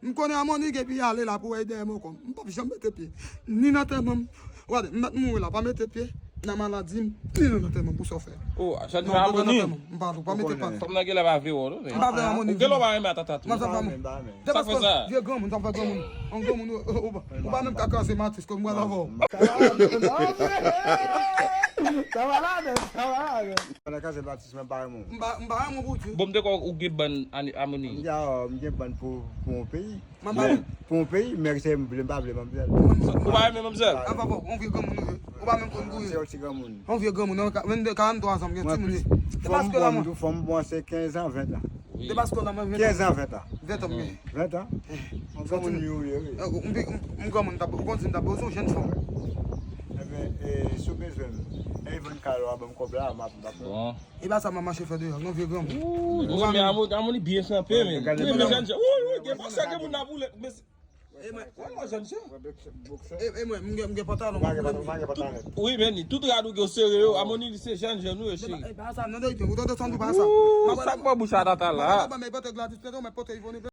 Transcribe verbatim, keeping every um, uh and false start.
M konnen Amoni gen pi ale la pou wè dèyè mwen kòm. M p ap janm mete pye. Ni nan tèman m. Gade, m mèt mouri la, pa mete pye nan maladi m, ni nan tèman m pou sa w fè. Oh, jan di Amoni. M pa tou, pa mete pa. Fanm nan gen lè pa vle wè w, non. M pa vle Amoni. Ou gen lè w pa renmen Atata tou. Sa fè sa. Vye granmoun, sa fè granmoun. An granmoun, ou pa menm ka kraze matis ke m wè la vò. Sa va la menm, sa va la menm. Pandan kraze matis mwen pa renmen. M pa, m pa renmen pou di. Bon, m te kwè ou gen bann Amoni. M gen, m gen bann pou, pou yon peyi. Pou yon peyi, men se m vle, m pa vle manmzèl. Ou pa renmen manmzèl? Apa, bon, yon vye granmoun ou ye. Ou pa menm konn gouye. Se yon ti granmoun. Yon vye granmoun, nan vennde, karannntwa zan, m gen timoun. Depaske la mwen. Fanm mwen se kenz an, ven an. Depaske la mwen ven an. Kenz an, ven an. Ven an m gen. Ven an? Yon granmoun mi ou ye, wi. M granmoun, ou konn si m ta bezwen yon jèn fanm. Ebyen, si w bezwen m, e vann kay la, ban m kòb la, m ap, m ap. Bon. E pa sa m ap mache fè deyò, non, vye granmoun. Ou renmen Amoni, Amoni byen kanpe, men. Ou renmen jèn jan. Wi, wi, gen fòs gen moun nan boule. E mwen, jèn jan. E mwen, m gen, m gen pantalon. Wi, men tout rad ou gen w sere yo. Amoni li se jèn jan nou yo, cheri. E pa sa, non, non, ou tande sa, nou pa sa. Sa k bò bouch Atata la. Mwen pa ban men pote Gladys, pote Yvonne.